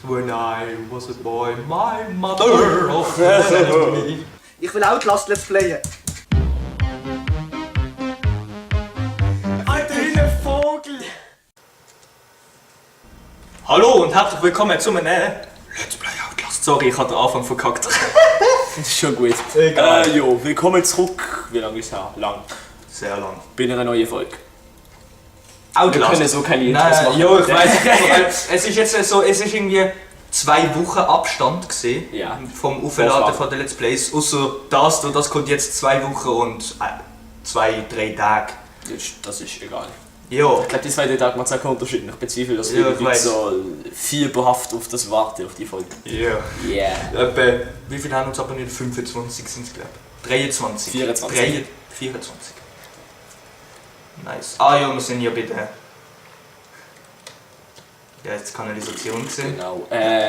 When I was a boy, my mother offered me. Ich will Outlast Let's Playen. Alter, wie ein Vogel! Hallo und herzlich willkommen zu einem Let's Play Outlast. Sorry, ich habe den Anfang verkackt. Das ist schon gut. Jo, willkommen zurück. Wie lange ist es her? Lang. Sehr lang. Bei einer neuen Folge. Outlast. Wir können so keine Intros Nein, machen. jo, ich weiß. Es ist jetzt so, es ist irgendwie 2 Wochen Abstand gesehen vom Aufladen von den Let's Plays. Außer das kommt jetzt 2 Wochen und 2-3 Tage. Das ist egal. Ja. Ich glaube, die 2 Tage macht es auch keinen Unterschied. Ich bezweifle, dass Ja, wir so fieberhaft auf das warten, auf die Folge. Ja. Yeah. Wie viele haben uns abonniert? 25 sind es, glaube ich. 23. 24. 24. Nice. Ah ja, wir sind ja bei der... Ja, jetzt Kanalisation gesehen. Genau.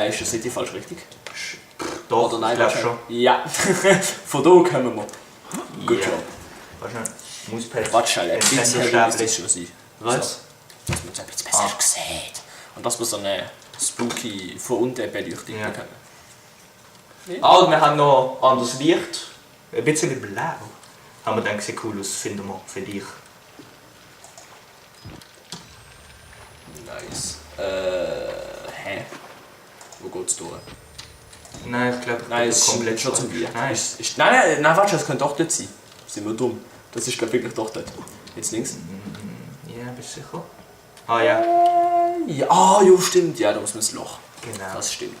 Ist das nicht die falsch richtig? Doch, Oder nein, ich glaube schon. Ja. Von da kommen wir. Gut Ja. Job. Wahrscheinlich. Mauspad. Warte schnell, ein bisschen heller ist das schon sein. Was? Dass man es ein bisschen besser sieht. Und dass wir so eine spooky, von unten Beleuchtung bekommen. Ah, und wir haben noch anderes Licht. Ein bisschen blau. Haben wir dann gesehen, cool aus, finden wir für dich. Nice. Hä? Wo geht's durch? Nein, ich glaube, Nein, es ist komplett schon zum Bier. Nein. Nein, warte, das könnte doch dort sein. Sind wir dumm. Das ist glaube wirklich doch dort. Jetzt links. Ja, bist du sicher? Ah ja. Ja, jo, stimmt. Ja, da muss man das Loch. Genau. Das stimmt.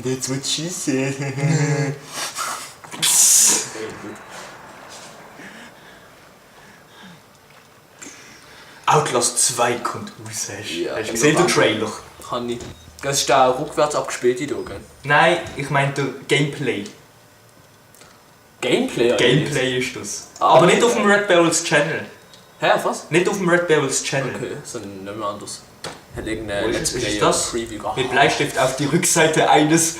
That's what she said. Outlast 2 kommt raus. Ja, Hast du gesehen, den Trailer? Kann ich. Das ist der rückwärts abgespielt hier, gell? Nein, ich meinte Gameplay. Gameplay? oder Gameplay ist das. Aber nicht auf dem Red Barrels Channel. nicht? Hä, auf was? Nicht auf dem Red Barrels Channel. Okay, sondern nicht mehr anders. Hat irgendeine Wo Let's ist Play das? Preview gehabt. Mit Bleistift auf die Rückseite eines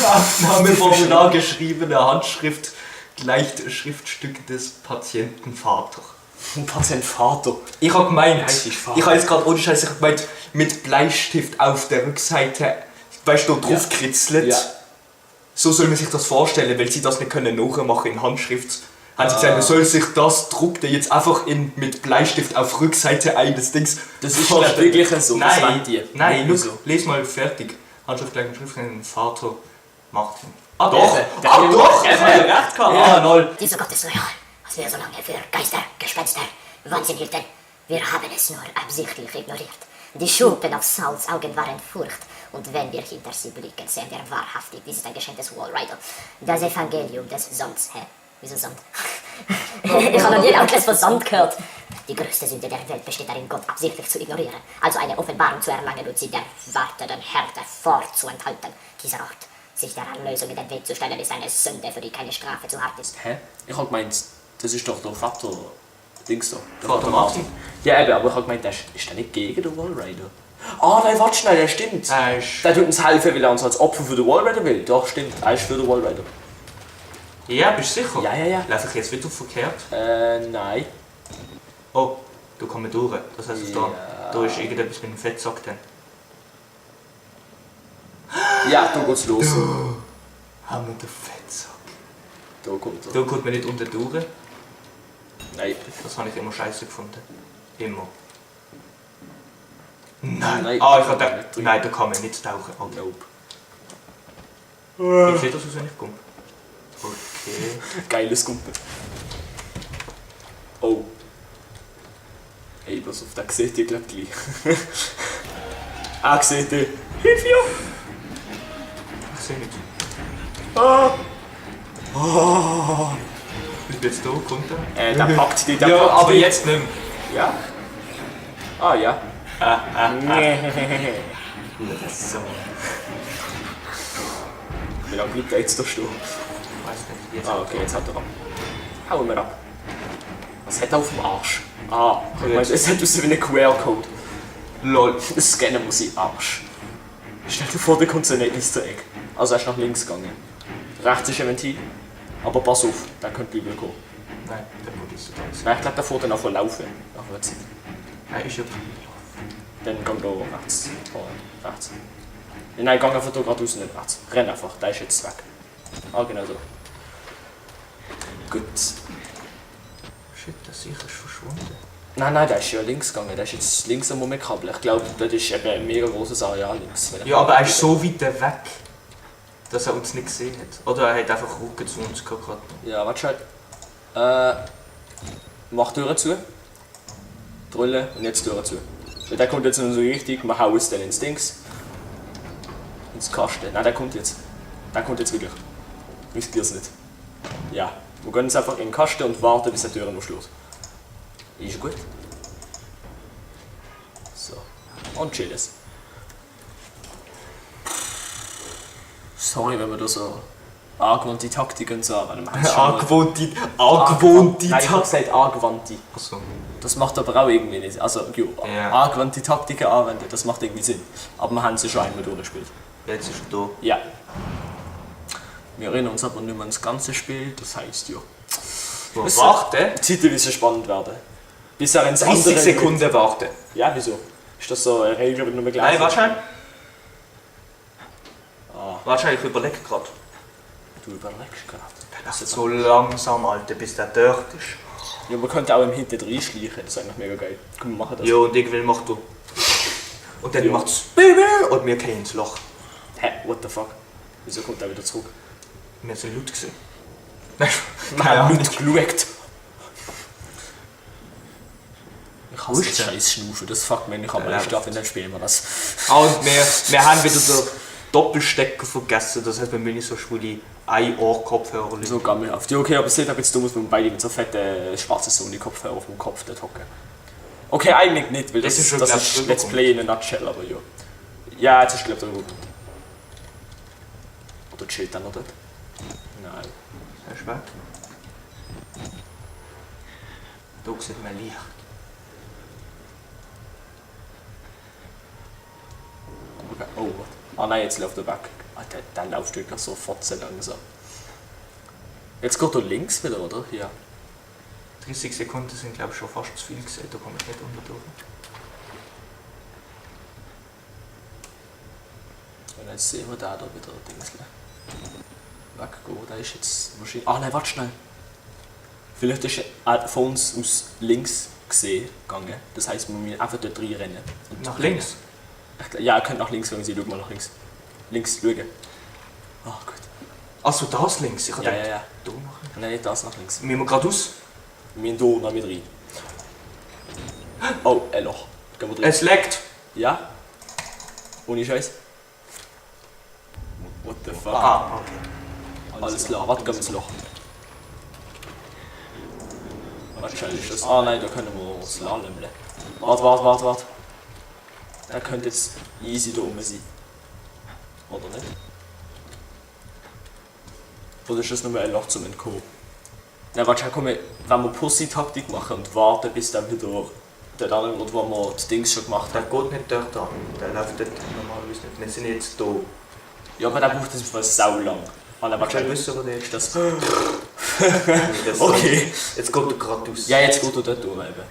Aufnahmeformular geschriebene Handschrift gleicht Schriftstück des Patientenvater. Ein Patient Vater. Ich habe gemeint, Heißt ich Vater. ich habe jetzt gerade ohne Scheiß, ich hab gemeint, mit Bleistift auf der Rückseite, weißt du, drauf kritzelt. Ja. So soll man sich das vorstellen, weil sie das nicht können nachmachen in Handschrift. Haben sie gesagt, man soll sich das druckte jetzt einfach mit Bleistift auf Rückseite eines Dings. Das ist glaub wirklich so. Das Nein, wollen die. nein, Nicht look, les mal fertig. Handschrift gleich mit Schrift, Vater macht ihn. Ah Doch! Der Ah doch! Er Ich hat habe ja recht gehabt! Ah, lol. Dieser Gott ist real, was wir so lange für Geister, Gespenster, Wahnsinn hielten. Wir haben es nur absichtlich ignoriert. Die Schuppen auf Sauls Augen waren Furcht. Und wenn wir hinter sie blicken, sehen wir wahrhaftig, dies ist ein Geschenk des Wallrider. Das Evangelium des Sonds. Hä? Wieso Sand? Ich habe noch nie Outlast von Sand gehört. Die größte Sünde der Welt besteht darin, Gott absichtlich zu ignorieren. Also eine Offenbarung zu erlangen und sie der wartenden Härte vorzuenthalten. Dieser Ort, sich der Erlösung in den Weg zu stellen, ist eine Sünde, für die keine Strafe zu hart ist. Hä? Ich hab gemeint, das ist doch der Vater. Dings da. Der Vater Martin. Ja, eben, aber ich hab gemeint, ist der nicht gegen den Wallrider? Ah, nein, warte schnell, der stimmt. Der tut uns helfen, weil er uns als Opfer für den Wallrider will. Doch, stimmt, er ist für den Wallrider. Ja, bist du sicher? Ja. Laufe ich jetzt wieder verkehrt? Nein. Oh, da kommen wir durch. Das heisst, Ja. da ist irgendetwas mit dem Fettsack dann. Ja, da geht's los. Haben wir den Fettsack? Da kommt er. Da kommt man nicht unten durch. Nein. Das habe ich immer scheiße gefunden. Immer. Nein. Nein. Ah, ich habe gedacht, nein, da kann man nicht tauchen. Oh, Nope. Wie sieht das aus, wenn ich komme? Okay. Geiles Kumpel. Oh. Hey, pass auf, der sieht ihr glaub gleich. Ah, sieht ihr. Hilfe! Ich sehe nicht. Ah! Bist du jetzt da? Kommt er? Der packt dich, der Ja, packt aber dich. jetzt nicht mehr. Ja? Ah, ja. So. Wie lange bleibt der jetzt da stehen? Ich weiß nicht. Jetzt Ah, okay, jetzt hat er ab. Hauen wir ab. Was hat er auf dem Arsch? Ah, ich meine, es hat aus wie ein QR-Code. LOL. Das Scannen muss ich Arsch. Stell dir vor, da kommt so ein Easter Egg. Also er ist nach links gegangen. Rechts ist ein Ventil. Aber pass auf, der könnte übel kommen. Nein, der Mut ist so da. Nein, ich glaube, der fährt dann auch laufen. Nachher Er ist ja. Dann gang da rechts. Rechts. Nein, gang einfach da geradeaus nicht rechts. Renn einfach, der ist jetzt weg. Ah, genau so. Gut. Shit, der sicher ist verschwunden. Nein, der ist ja links gegangen. Der ist jetzt links am Moment-Kabel. Ich glaube, das ist eben ein mega grosses Areal links. Ja, aber er ist so weit weg, dass er uns nicht gesehen hat. Oder er hat einfach Rücken zu uns gehabt. Ja, warte schon. Mach die Tür zu. Drüllen und jetzt die Tür zu. Weil der kommt jetzt noch so richtig, wir hauen es dann ins Dings. Ins Kasten. Nein, der kommt jetzt. Der kommt jetzt wirklich. Riskier's nicht. Ja. Wir gehen jetzt einfach in den Kasten und warten, bis die Tür noch schlägt. Ist gut. So. Und chilles. Sorry, wenn wir da so angewandte Taktiken so anwenden. Angewandte Nein, ich hab Taktik. gesagt angewandte. Achso. Das macht aber auch irgendwie nicht. Also, Ja. angewandte Taktiken anwenden, das macht irgendwie Sinn. Aber wir haben sie schon einmal durchgespielt. Jetzt ist er da. Ja. Wir erinnern uns aber nicht mehr an das ganze Spiel, das heisst ja. Es Warte. Die Titel müssen spannend werden. Bis er ins 30 andere... Sekunden warten. Ja, wieso? Ist das so eine Regel, die wir nur gleich... Nein, wahrscheinlich. Wahrscheinlich überlege gerade. Du überlegst gerade. Das ist so langsam, Alter, bis der dort ist. Ja, man könnte auch im Hinten reinschleichen, das ist eigentlich mega geil. Komm, wir machen das. Ja, und irgendwann macht du. Und dann Ja. macht's und wir gehen ins Loch. Hä? What the fuck? Wieso kommt er wieder zurück? Wir sind laut gewesen. Wir haben nicht geschaut. Ich hasse das scheiß Schnaufen, das fuckt mich nicht am meisten ab, dann spielen wir das. Und wir haben wieder den Doppelstecker vergessen, das heißt, wir müssen nicht so schwule Ein-Ohr-Kopfhörer So gammelhaft. Ja, okay, aber es sieht ein bisschen dumm aus, wenn wir beide mit so fetten schwarzen Sony-Kopfhörer auf dem Kopf dort hocken. Okay, eigentlich nicht, weil das ist Let's Play in a nutshell, aber ja. Ja, jetzt ist glaube ich gut. Oder chillt er noch dort? Nein. Er ist weg. Da sieht man Licht. Okay. Oh, was? Ah nein, jetzt läuft er weg. Ah, der läuft wirklich so fotzen langsam. Jetzt geht er links wieder, oder? Ja. 30 Sekunden sind glaube ich schon fast zu viel gesehen, da komme ich nicht unter durch. Und jetzt sehen wir da wieder Dingsle. Weggehen, da ist jetzt wahrscheinlich... Ah nein, warte schnell. Vielleicht ist er von uns aus links gesehen gegangen. Das heisst, wir müssen einfach dort reinrennen. Und Nach links? Ja, ihr könnt nach links gehen, schau mal nach links. Links schauen. Ah, gut. Achso, das links? Ich Ja. Da nachher. Nein, nicht das nach links. Müssen wir geradeaus? Wir müssen hier noch mit rein. Oh, ein Loch. Gehen wir drin. Es leckt! Ja? Ohne Scheiß. What the fuck? Ah, okay. Alles klar, warte, gehen wir ins Loch. Wahrscheinlich ist das... Ah nein, da können wir slalomlen. Warte. Er könnte jetzt easy da oben sein. Oder nicht? Oder ist das nur ein Loch zum Entkommen? Nein, warte, komm, wenn wir Pussy-Taktik machen und warten, bis dann wieder der andere Ort, wo wir das Dings schon gemacht Der haben. geht nicht dort an. Der läuft dort normalerweise nicht. Wir sind jetzt hier. Ja, aber der braucht das für sau lang. Ah, nein, Ich will warte, wissen, wo der ist ist. das... Okay. Jetzt geht er geradeaus. Ja, jetzt geht er dort durch eben.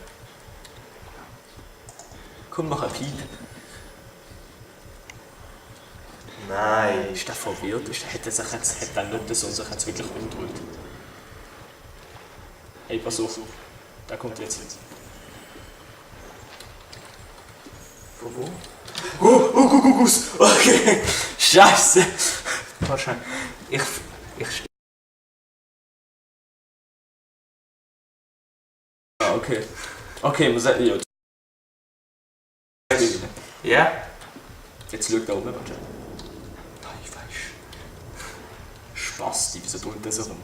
Komm, mach ein Piep. Nein. Ist der verwirrt? Hat er nicht das und sich jetzt wirklich umgedreht? Hey, pass auf. Der kommt jetzt. Von wo? Okay. Scheiße. Wahrscheinlich. Ich Ah, okay. Okay, wir sagen ja. Ja? Jetzt schaut da oben, warte. Nein, ich weiß. Spaß, die wieso tut das rum?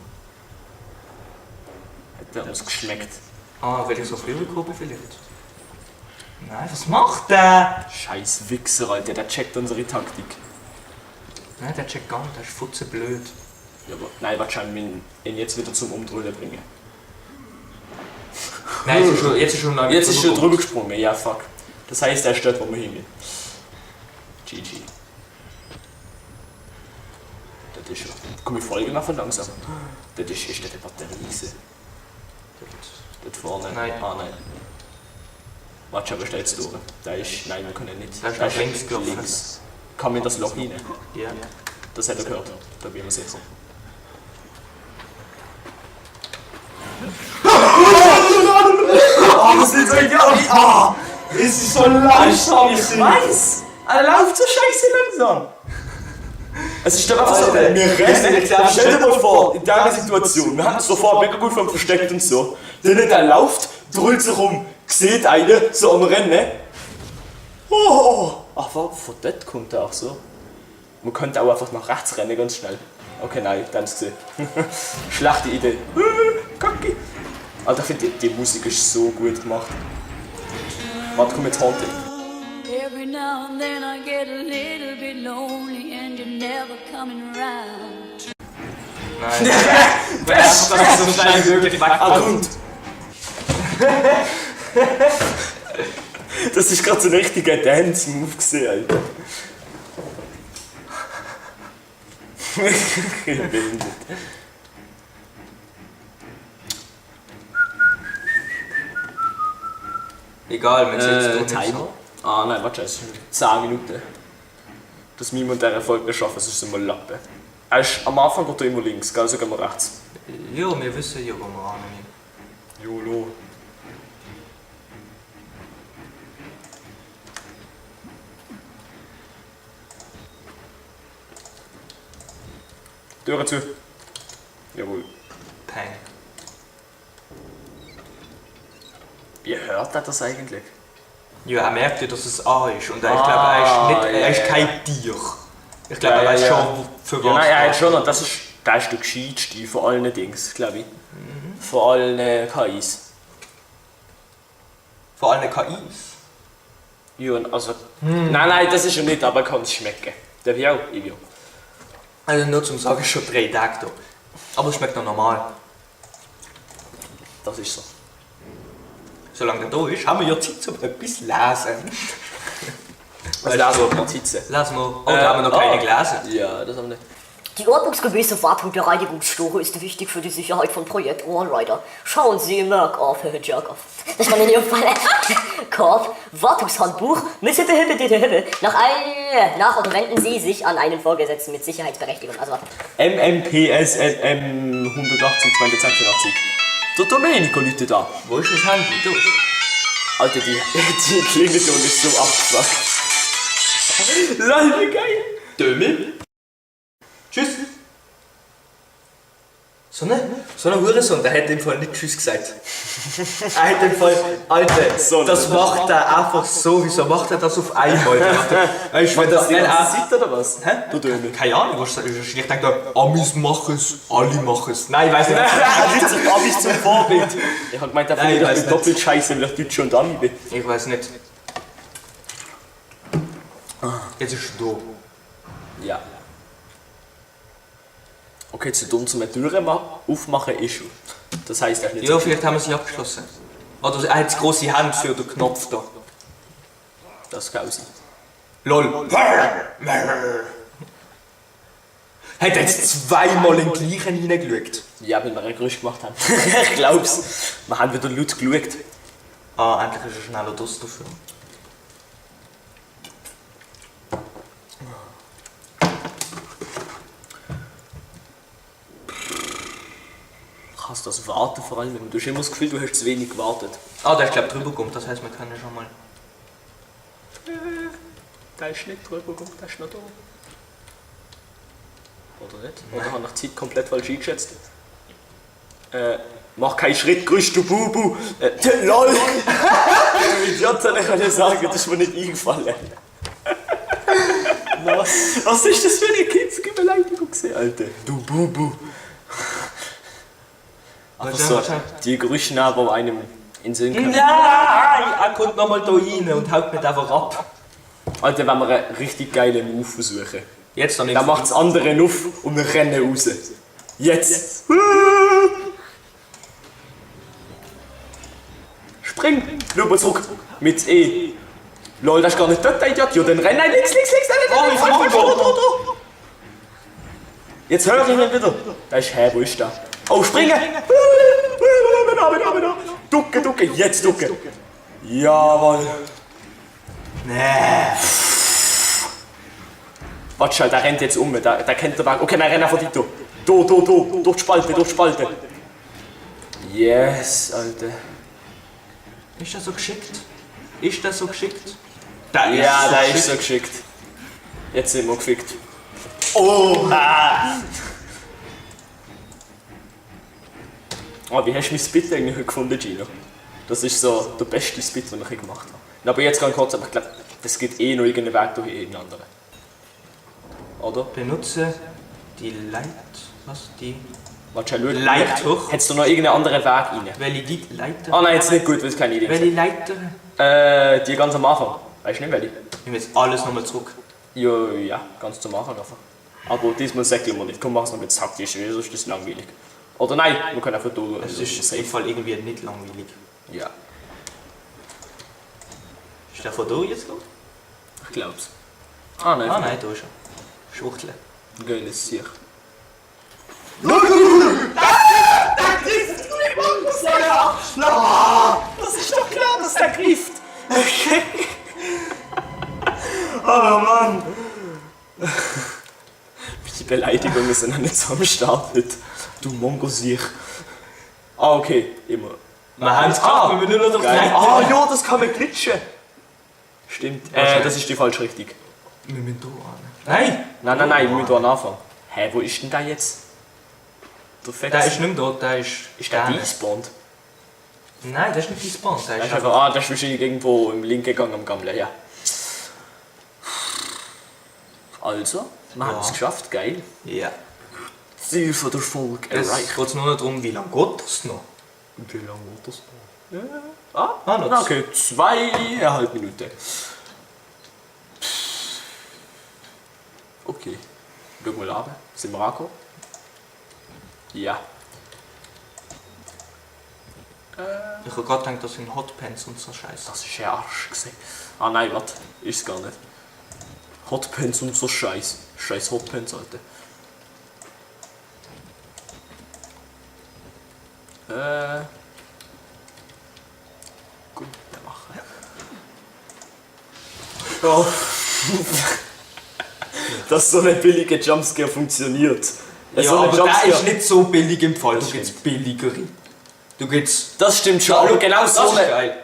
Hat der uns geschmeckt? Ah, weil ich so früh gekommen vielleicht. Nein, was macht der? Scheiß Wichser, Alter, der checkt unsere Taktik. Nein, der checkt gar nicht, der ist futzenblöd. Ja, aber nein, wahrscheinlich ihn jetzt wieder zum Umdrehen bringen. Nein, jetzt ist schon lange Jetzt ist er drüber gesprungen, ja fuck. Das heisst, er steht, wo wir hingehen. GG. Das ist schon. Komm, wir folgen einfach langsam. Das ist der Batterie gewesen. Dort vorne. Nein. Ah nein. Warte, aber steht jetzt durch. Da ist. Nein, wir können nicht. Da ist nach links gelaufen. Kann man das Loch rein? Ja. Das hat er gehört. Probieren wir es jetzt. Oh, das ist so egal. Es ist so langsam. Ich weiß! Er läuft so scheiße langsam! Es ist doch einfach so, wir rennen. Stell dir mal vor, in dieser Situation, wir haben es sofort mega gut vom Versteckt und so. Der läuft, dreht sich um, sieht einen, so am Rennen. Oh! Ach, von dort kommt er auch so. Man könnte auch einfach nach rechts rennen, ganz schnell. Okay, nein, dann ist es gesehen. Schlechte Idee. Kacke. Alter, ich finde, die Musik ist so gut gemacht. Warte, komm jetzt Haunted. Every now and then I get a little bit lonely and you're never coming around. Nein. Das ist so schnell wie möglich wegkommt. Das ist gerade so ein richtiger Dance-Move gesehen, Alter. Behindert. Egal, wenn es jetzt Timer? Ah nein, warte, es sind 10 Minuten. Dass wir mit dieser Erfolg nicht schaffen, sonst sind wir Lappen. Am Anfang geht er immer links, gell? Also gehen wir rechts. Ja, wir wissen ja, wo wir annehmen. YOLO. Türen zu. Jawohl. Peng. Wie hört er das eigentlich? Ja, er merkt ja, dass es A ist. Und ich glaube, er ist kein Tier. Ich glaube, er weiß schon, für was. Ja, nein, er hat schon, und das ist der gescheitste von allen Dings, glaube ich. Von allen KIs. Vor allem KIs. Ja, also. Nein, das ist er nicht, aber er kann es schmecken. Der will auch, ich will. Also nur zum Sagen, schon 3 Tage da. Aber es schmeckt noch normal. Das ist so. Solange der da ist, haben wir ja Zeit zum etwas lesen. Also lesen wir Notizen. Lesen wir. Oh, da haben wir noch keine gelesen. Ja, das haben wir nicht. Die ordnungsgemäße Wartung der Reinigungsstore ist wichtig für die Sicherheit von Projekt Allrider. Schauen Sie im Merk auf, Jerkoff. Das war in Ihrem Fall. Korb, Wartungshandbuch, nach oder wenden Sie sich an einen Vorgesetzten mit Sicherheitsberechtigung. Also, MMPSNM 180 286. Der Domenico Leute da. Wo ist das Handy? Da. Alter, die Klingelton ist so abgefuckt. Lol, wie geil. Dömi. Tschüss. So eine Hurensohn, der hat im Fall nicht Tschüss gesagt. Er hat im Fall, Alter, So das macht er einfach so. Wieso macht er das auf einmal? Weißt du, wenn das nicht Zeit oder was? Hä? Du Dömi. Keine Ahnung, was das ist. Ich denke, Amis machen es, alle machen es. Nein, ich weiß nicht. Er nimmt sich Amis zum Vorbild. Ich hab gemeint, er Nein, ich findet weiß das nicht. doppelt scheiße, weil ich Deutsch und Ami bin. Ich weiß nicht. Jetzt ist er da. Ja. Okay, zu dumm zum Türen aufmachen ist schon. Das heisst, er ist nicht Ja, vielleicht haben wir sie abgeschlossen. Oder er hat das grosse Hand für den Knopf da. Das kann sein. LOL. Hat er jetzt zweimal in den gleichen hineingeschaut? Ja, weil wir ein Geräusch gemacht haben. Ich glaub's. Wir haben wieder laut geschaut. Ah, endlich ist er schneller das dafür. Ich hasse das Warten vor allem. Du hast immer das Gefühl, du hast zu wenig gewartet. Ah, der ist glaube ich drüber gekommen, das heisst, wir können schon mal... Der ist nicht drüber, der ist noch da. Oder nicht? Oder habe ich die Zeit komplett falsch eingeschätzt? Mach keinen Schritt, grüß du Bubu! LOL! Idiot, soll ich dir sagen, das ist mir nicht eingefallen. Was ist das für eine kindsige Beleidigung gewesen, Alter? Du Bubu! Aber so, die Gerüche, die einem in den Sinn kommen. Nein! Er kommt nochmal da rein und haut mich einfach ab. Alter, wenn wir einen richtig geilen Move versuchen. Jetzt dann nicht. Dann macht das andere auf und wir rennen raus. Jetzt! Spring! Schau mal zurück! Mit E. Lol, das ist gar nicht dort, der Idiot. Ja, dann renn! Nein, links, nein, Oh, Jetzt hör ich ihn wieder. Da ist wo ist der? Oh, springen! Ducke, jetzt ducke! Jawohl. Nee. Warte schon, der rennt jetzt um, der kennt den Weg. Okay, nein, renn einfach dort. Durch die Spalte. Yes, Alter. Ist das so geschickt? Ja, der ist so geschickt. Jetzt sind wir gefickt. Oh! Oh, wie hast du mein Spit eigentlich gefunden, Gino? Das ist so der beste Spit, den ich gemacht habe. Aber jetzt ganz kurz, aber ich glaube, es gibt eh noch irgendeinen Weg durch irgendeinen anderen. Oder? Benutze die Warte, schau. Leiter. Hättest du noch irgendeinen anderen Weg rein? Welche Leiter? Ah nein, jetzt nicht gut, weil es keine Idee Welche ist. Leiter? Die ganz am Anfang. Weißt du nicht welche? Ich nehme jetzt alles nochmal zurück. Ja, ganz zum Anfang einfach. Aber diesmal säckeln wir nicht. Komm, mach es noch mit taktisch, sonst ist das langweilig. Oder nein, wir können einfach tun. Es ist im Fall irgendwie nicht langweilig. Ja, Ist der von da jetzt da? ich glaub's. Ah nein, Nein, da ist er. Schwuchteln. geiles Sieg. Das ist doch klar, dass der greift. Oh Mann! Die Beleidigungen sind noch nicht so am Start heute. Du Mongo-Sieg. Ah, okay, immer. Wir haben es geschafft, wir müssen nur noch Geil. drei. Ja, das kann man glitschen. Stimmt. Das ist die falsche Richtung. Wir müssen da an. Nein! Nein, wir müssen hier anfangen. Hä, wo ist denn der jetzt? Der Fex? Der ist nicht mehr dort, der ist... Ist der gerne. despawned? Nein, der ist nicht despawned, der Der ist ist einfach, der ist wahrscheinlich irgendwo im linken Gang am Gammeln, ja. Also, wir haben es geschafft, geil. Ja. Ziel von der Folge Es erreicht. geht nur noch darum, wie lange geht das noch? Wie lange wird das noch? noch Okay, 2,5 Minuten. Okay, schau mal runter. Sind wir angekommen? Ja. Ich habe gerade gedacht, das sind Hotpants und so Scheiße. Das ist ja Arsch gewesen. Ah nein, warte, ist es gar nicht. Hotpants und so Scheiß. Scheiß Hotpants, Alter. Gut, der machen. Oh. Dass so eine billige Jumpscare funktioniert. Ja, so eine aber der Jumpscare- ist nicht so billig im Fall. Du stimmt. gibt's billigere. Du gibt's... Das stimmt schon, aber genau das so ist eine... geil.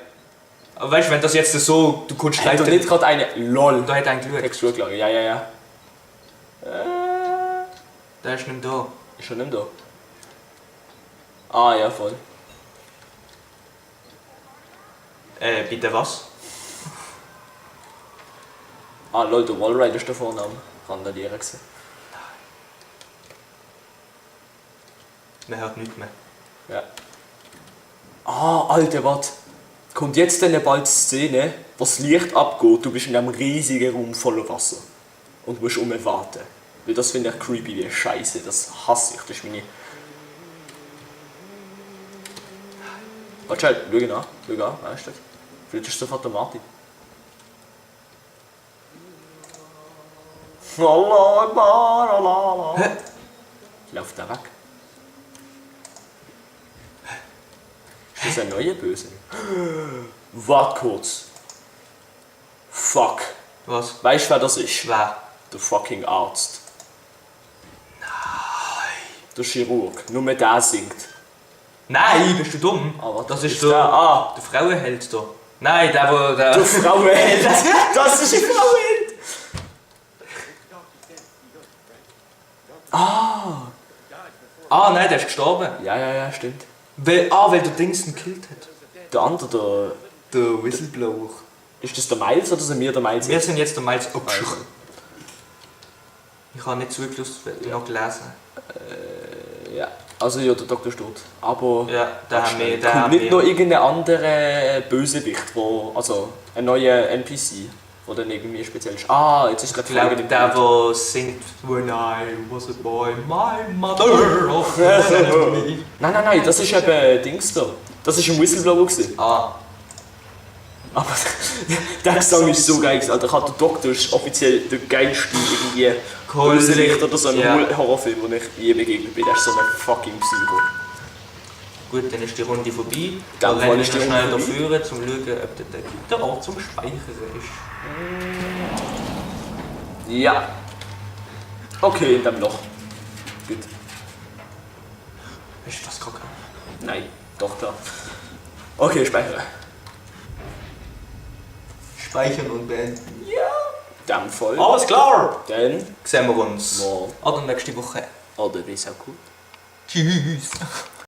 Aber weißt du, wenn das jetzt so... Du kannst Hat doch nicht gerade eine... LOL. Da hat einen geschaut. Texturklage, ja. Der ist nicht da. Ist schon nicht da. Ah ja, voll. Bitte was? Ah lol, der Wallride ist der Vorname. Randalieren gewesen. Man hört nichts mehr. Ja. Ah, Alter, warte. Kommt jetzt dann bald die Szene, wo das Licht abgeht, du bist in einem riesigen Raum voller Wasser. Und musst warten. Weil das finde ich creepy wie Scheiße, das hasse ich, das ist meine... Warte, schau an, weißt du? Vielleicht ist sofort der Martin. Läuft der weg? Ist das ein neuer Böse? Warte kurz. Fuck. Was? Weißt du, wer das ist? Wer? Der fucking Arzt. Nein. Der Chirurg. Nur der singt. Nein, bist du dumm? Aber das ist der. Ah, der Frauenheld da. Nein, der wo... der Frauenheld. Das ist ein Frauenheld. Ah, nein, der ist gestorben. Ja, stimmt. Weil der Dings ihn gekillt hat. Der andere, Der Whistleblower. ist das der Miles oder sind wir der Miles? Wir sind jetzt der Miles Opschich. Ich habe nicht zugelassen, noch gelesen. Ja. Also ja, der Doktor steht. Aber Ja, da haben wir... kommt nicht noch irgendein anderer Bösewicht, also ein neuer NPC, der dann irgendwie speziell ist. Ah, jetzt ist gerade Ich glaube, der singt When I was a boy, my mother of me. Nein, das ist eben Dings da. Das ist ein Whistleblower gewesen. Ah, Aber der Song ist so geil. Alter, der Doktor ist offiziell der geilste irgendwie Bösewicht oder so ein Ja. Horrorfilm, den ich je begegnet bin. Der ist so ein fucking Psycho. Gut, dann ist die Runde vorbei. Dann rennen wir ist die Runde schnell vorbei. dafür, um zu schauen, ob der Ort zum Speichern ist. Ja. Okay, in dem Loch. Gut. Hast du das gerade gehört? Nein, doch klar. Okay, speichere. Speichern und beenden. In dem Fall. Alles klar! Dann Sehen wir uns morgen oder nächste Woche. oder bis auch gut. Tschüss!